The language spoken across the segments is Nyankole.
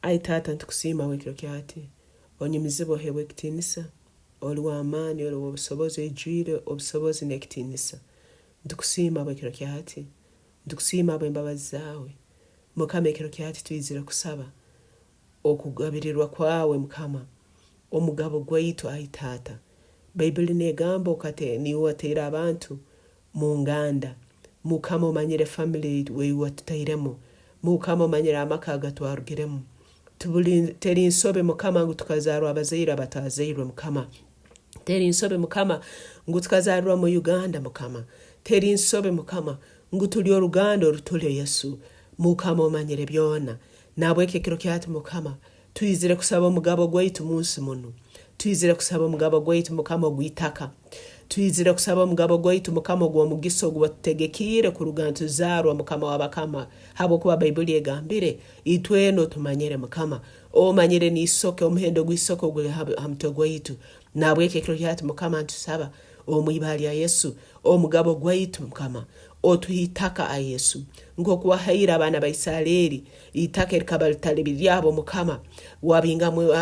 Ai Taata nitukusiima habw'ekiro kya hati. Onyumizibwe oheebwe ekitiinisa. Oli w'amaani, oli w'obusobozi, oijwire obusobozi n'ekitiinisa. Nitukusiima habw'ekiro kya hati. Nitukusiima habw'embabazi zaawe. Mukama ekiro kya hati twizire kusaba okugabirirwa kwawe Mukama, omugabo gwaitu ai Taata. Baibuli negamba okate niiwe wataire abantu munganda. Mukama omanyire family ei watutairemu. Mukama omanyire amaka agatwarugiremu. Tibuli teri nsobe Mukama ngu tukazaarwa abazaire abataazairwe Mukama. Teri nsobe Mukama ngu tukazarirwa mu Uganda Mukama. Teri nsobe Mukama ngu tuli oruganda orutuli Yesu. Mukama omanyire byona. Nahabweki ekiro kya hati Mukama twizire kusaba omugabo gwaitu munsi munu. Twizire kusaba omugabo gwaitu Mukama ogw'itaka. Twizire kusaba omugabo gwaitu Mukama ogw'omugisa ogu watutegekiire kuruga nituzaarwa Mukama w'abakama habwokuba Baibuli egambire itwena otumanyire Mukama. Omanyire n'isoke omuhendo gw'isoke oguli ha mutwe gwaitu. Nahabweki ekiro kya hati Mukama nitusaba omu ibara lya Yesu omugabo gwaitu Mukama otuhe itaka ai Yesu nkoku wahaire abaana ba Isareri itaka erikaba litali lyabo Mukama wabingamu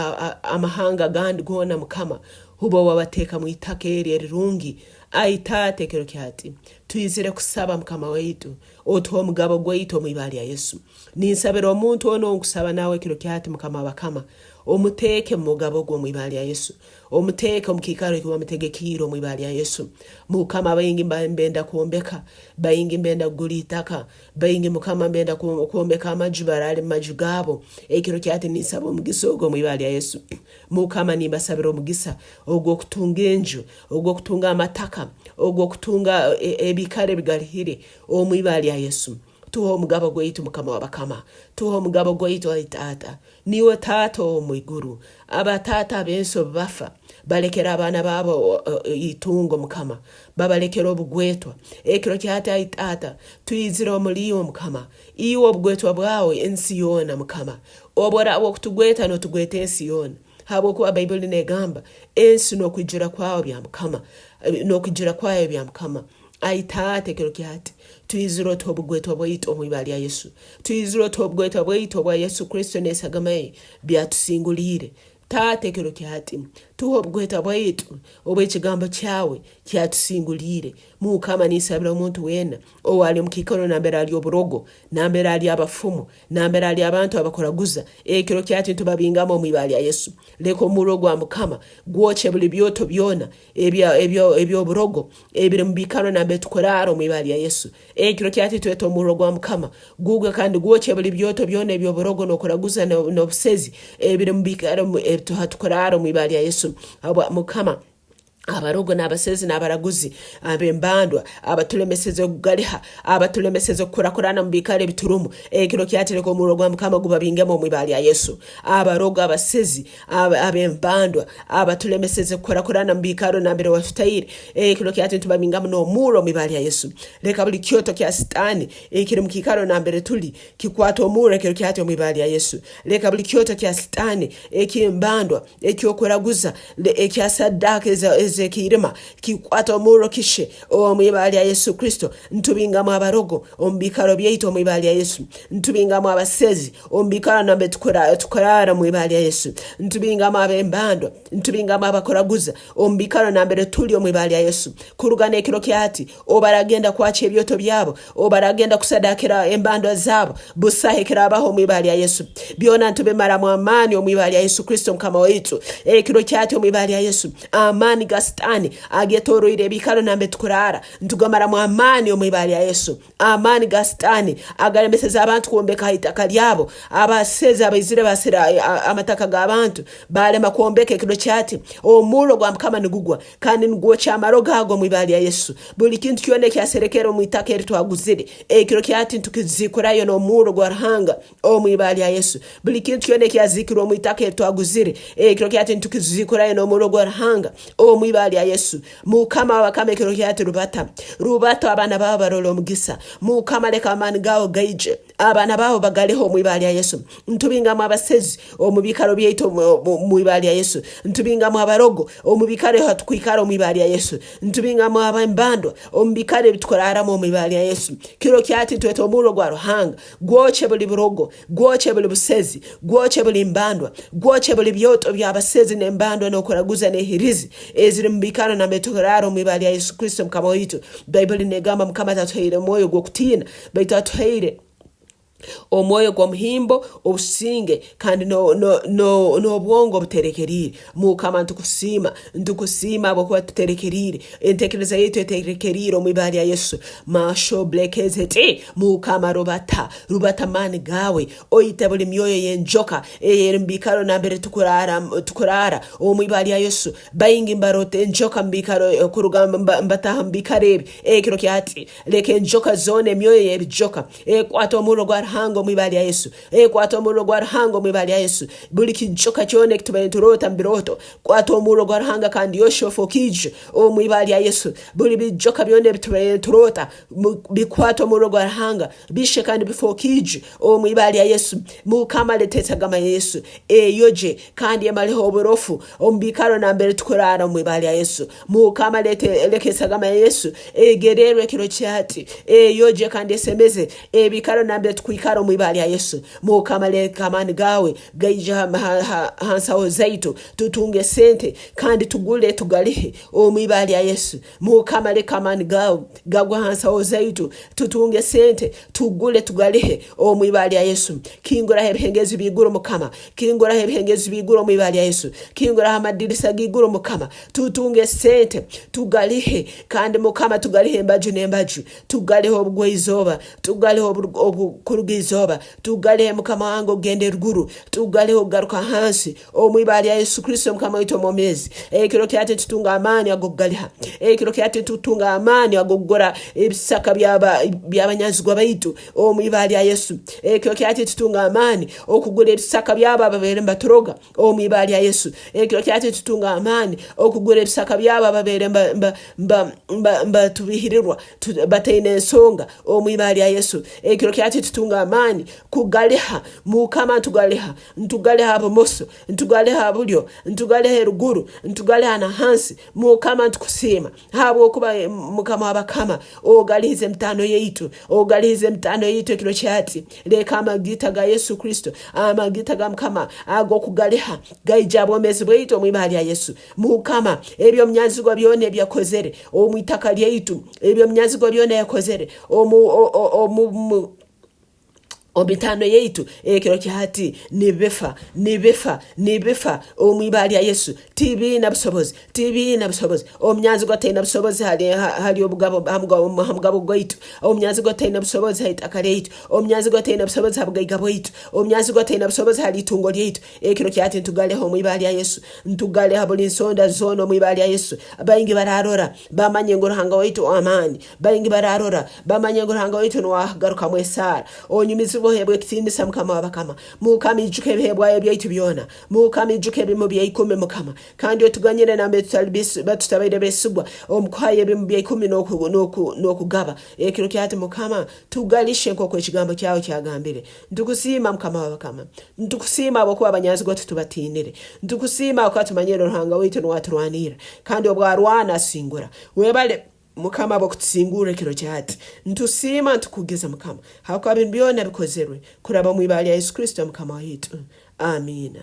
amahanga agandi goona Mukama hubo wabateekamu itaka eri erirungi ai Taata ekiro kya hati twizire kusaba Mukama waitu otuhe omugabo gwaitu omu ibara lya Yesu ninsabira omuntu onu ounkusaba nawe ekiro kya hati Mukama w'abakama omuteeke mu mugabo gwe omu ibara lya Yesu Omuteeke omu kiikaro eki wamutegekiire omu ibara lya Yesu. Mukama baingi mbenda kwombeka, baingi mbenda kugura itaka, baingi Mukama mbenda kwombeka amaju baraale mu maju gaabo. Ekiro kya hati ninsaba omugisa ogu omu ibara lya Yesu. Mukama nimbasabira omugisa ogw'okutunga enju, ogw'okutunga amataka, ogw'okutunga ebiikaro ebigalihire omu ibara lya Yesu. Tuhe omugabo gwaitu Mukama w'abakama. Tuhe omugabo gwaitu ai Taata. Niiwe Taata ow'omu iguru. Abataata ab'ensi obu bafa, balekera abaana baabo itungo, Mukama. Babalekera obugwetwa. Ekiro kya hati, ai Taata, twizire omuli iwe, Mukama. Iwe obugwetwa bwawe ensi yoona, Mukama. Obu oraaba okutugweta, n'otugweta ensi yoona. Habwokuba Baibuli n'egamba, Ensi n'okwijura kwayo bya Mukama, n'okwijura kwayo bya Mukama. Ai Taata, ekiro kya hati, twizire otuhe obugwetwa bwaitu omu ibara lya Yesu. Twizire otuhe obugwetwa bwaitu obwa Yesu Kristo n'esagama ye byatusinguliire. Taata, ekiro kya hati, tuhe obugwetwa bwaitu obw'ekigambo kyawe kyatusinguliire. Mukama, ninsabira omuntu weena ow'ali omu kiikaro nambere ali oburogo, nambere ali abafumu, nambere ali abantu abakuraguza, ekiro kya hati nitubabingamu omu ibara lya Yesu. Leka omurro gwa Mukama gwokye buli byoto byona eby'oburogo ebiri mu biikaro nambere tukuraara omu ibara lya Yesu. Ekiro kya hati tweta omurro gwa Mukama gugwe kandi gwokye buli byoto byona eby'oburogo n'okuraguza n'obusezi ebiri mu biikaro hatukuraara omu ibara lya Yesu. Habwa Mukama abarogo n'abasezi n'abaraguzi ab'embandwa abatulemeseze okugaliha abatulemeseze okukurakurana mu biikaro ebiturumu ekiro kya hati leka omurro gwa Mukama gubabingemu omu ibara lya Yesu. Abarogo abasezi ab'embandwa abatulemeseze kukurakurana mu biikaro nambere watutaire ekiro kya hati nitubabingamu n'omurro omu ibara lya Yesu. Leka buli kyoto kya Sitaani ekiri mu kiikaro nambere tuli kikwate omurro ekiro kya hati omu ibara lya Yesu. Leka buli kyoto kya Sitaani eky'embandwa, eky'okuraguza, ekya saddaaka ez'ekiirima kikwate omurro kishe omu ibara lya Yesu Kristo. Ntubingamu abarogo omu biikaro byaitu omu ibara lya Yesu. Ntubingamu abasezi omu biikaro nambere tukuraara omu ibara lya Yesu. Ntubingamu ab'embandwa, ntubingamu abakuraguza omu biikaro nambere tuli omu ibara lya Yesu. Kuruga n'ekiro kya hati, obu baragenda kwakya ebyoto byabo, obu baragenda kusadakira embandwa zaabo, busaho ekiraabaho omu ibara lya Yesu. Byona ntubimaramu amaani omu ibara lya Yesu Kristo Mukama waitu. Ekiro kya hati omu ibara lya Yesu, amaani ga Sitaani agetoroire ebiikaro nambere tukuraara, ntugamaramu amaani omu ibara lya Yesu. Amaani ga Sitaani agalemeseze abantu kwombeka ha itaka lyabo. Abasezi abaizire basera amataka g'abantu balema kwombeka ekiro kyati. Omurro gwa Mukama nigugwa kandi nigwokya amarogo ago omu ibara lya Yesu. Buli kintu kyona ekyaserekere omu itaka eri twaguzire ekiro kyati nitukizikurayo n'omurro gwa Ruhanga omu ibara lya Yesu. Buli kintu kyona ekyaziikirwe omu itaka eri twaguzire ekiro kyati nitukizikurayo n'omurro gwa Ruhanga omu ibara. ibara lya Yesu. Mukama w'abakama ekiro kyati rubata, rubata abaana baawe barole omugisa. Mukama leka amaani gaawe gaije, abaana baawe bagaleho omu ibara lya Yesu. Ntubingamu abasezi omu biikaro byaitu omu ibara lya Yesu. Ntubingamu abarogo omu biikaro ehatukwikara omu ibara lya Yesu. Ntubingamu ab'embandwa omu biikaro ebitukuraramu omu ibara lya Yesu. Kiro kyati ntweta omurro gwa Ruhanga gwokye buli burogo, gwokye buli busezi, gwokye buli mbandwa, gwokye buli byoto by'abasezi n'embandwa n'okuraguza n'ehirizi eziri mu biikaro nambere tukurara omu ibara lya Yesu Kristo Mukama waitu. Baibuli negamba Mukama tatuhaire omwoyo gw'okutiina baitu atuhaire omwoyo gw'omuhimbo, obusinge, kandi n'obwongo obuterekeriire. Mukama ntukusiima, ntukusiima habwokuba tuterekeriire, entekereza yaitu eterekeriire omu ibara lya Yesu. Masho blekezeti, Mukama rubata, rubata amaani gaawe, oite buli myoyo y'enjoka eyeri mu biikaro nambere tukuraara, tukuraara omu ibara lya Yesu. Baingi mbarota enjoka mu biikaro, kuruga mbataaha mu biikaro ebi ekiro kya hati. Leka enjoka zoona, emyoyo y'ebijoka ekwate omurro gwa Ruhanga omu ibara lya Yesu. Ekwata omurro gwa Ruhanga omu ibara lya Yesu. Buli kijoka kyona eki tubaire nituroota mu birooto, kwata omurro gwa Ruhanga kandi yosha ofe okiije omu ibara lya Yesu. Buli bijoka byona ebi tubaire nituroota bikwate omurro gwa Ruhanga, bishe kandi bife okiije omu ibara lya Yesu. Mukama leta esagama ya Yesu eyoje kandi emaleho oburofu omu biikaro nambere tukuraara omu ibara lya Yesu. Mukama leka esagama ya Yesu egererwe ekiro kyati, eyoje kandi esemeze ebiikaro nambere tukwikara omu ibara lya Yesu. Mukama leka amaani gaawe gaije ha nsaho zaitu, tutunge sente kandi tugule tugalihe omu ibara lya Yesu. Mukama leka amaani gaawe gagwe ha nsaho zaitu, tutunge sente tugule tugalihe omu ibara lya Yesu. Kinguraho ebihengezi by'iguru Mukama, kinguraho ebihengezi by'iguru omu ibara lya Yesu. Kinguraho amadirisa g'iguru Mukama, tutunge sente tugalihe kandi Mukama tugalihe embaju n'embaju, tugalihe obugwa izooba, tugalihe obukuruga izooba, tugalihe Mukama wange okugenda eruguru, tugalihe okugaruka hansi omu ibara lya Yesu Kristo Mukama waitu omwomeezi. Ekiro kyati tutunga amaani ag'okugaliha, ekiro kyati tutunga amaani ag'okugura ebisaka by'abanyanzigwa baitu omu ibara lya Yesu. Ekiro kyati tutunga amaani okugura ebisaka byabo ababaire nibaturoga omu ibara lya Yesu. Ekiro kyati tutunga amaani okugura ebisaka byabo ababaire mbatubihirirwa bataine ensonga omu ibara lya Yesu. Ekiro kyati tutunga amaani kugaliha Mukama, ntugaliha, ntugaliha ha bumoso, ntugaliha ha bulyo, ntugaliha eruguru, ntugaliha na hansi. Mukama ntukusiima habwokuba Mukama w'abakama ogalihize emitaano yaitu, ogalihize emitaano yaitu ekiro kyati. Leka amagita ga Yesu Kristo, amagita ga Mukama ag'okugaliha gaije ha bwomeezi bwaitu omu ibara lya Yesu. Mukama, eby'omunyanzigwa byona ebi yakozere omu itaka lyaitu, eby'omunyanzigwa byona yakozere omu, omu, omu mitaano yaitu ekiro kya hati nibifa, nibifa, nibifa omu ibara lya Yesu. Tibiina busobozi, tibiina busobozi. Omunyanzigwa taina busobozi hali, hali obugabo, ha mugabo gwaitu. Omunyanzigwa taina busobozi ha itaka lyaitu. Omunyanzigwa taina busobozi ha bugaiga bwaitu. Omunyanzigwa taina busobozi hali itungo lyaitu. Ekiro kya hati ntugaleha omu ibara lya Yesu. Ntugaleha buli nsonda zoona omu ibara lya Yesu. Baingi bararora bamanye ngu Ruhanga waitu ow'amaani. Baingi bararora bamanye ngu Ruhanga waitu nuwe agarukamu esaara. Onyumizibwe oheebwe ekitiinisa Mukama w'abakama. Mukama ijuka ebihebwayo byaitu byona. Mukama ijuka ebimu bya ikumi Mukama. Kandi otuganyire nambere tutabaire besigwa omu kuhayo ebimu bya ikumi n'okugaba. Ekiro kya hati Mukama tugalishe nk'oku ekigambo kyawe kyagambire. Ntukusiima Mukama w'abakama. Ntukusiima habwokuba abanyanzigwa titubatiinire. Ntukusiima habwokuba tumanyire Ruhanga waitu nuwe aturwanirra kandi obu arwana asingura. Webale Mukama habw'okutusingurra ekiro kya hati. Ntusiima ntukugiza Mukama habwokuba binu byona bikozerwe kuraba omu ibara lya Yesu Kristo Mukama waitu. Amiina.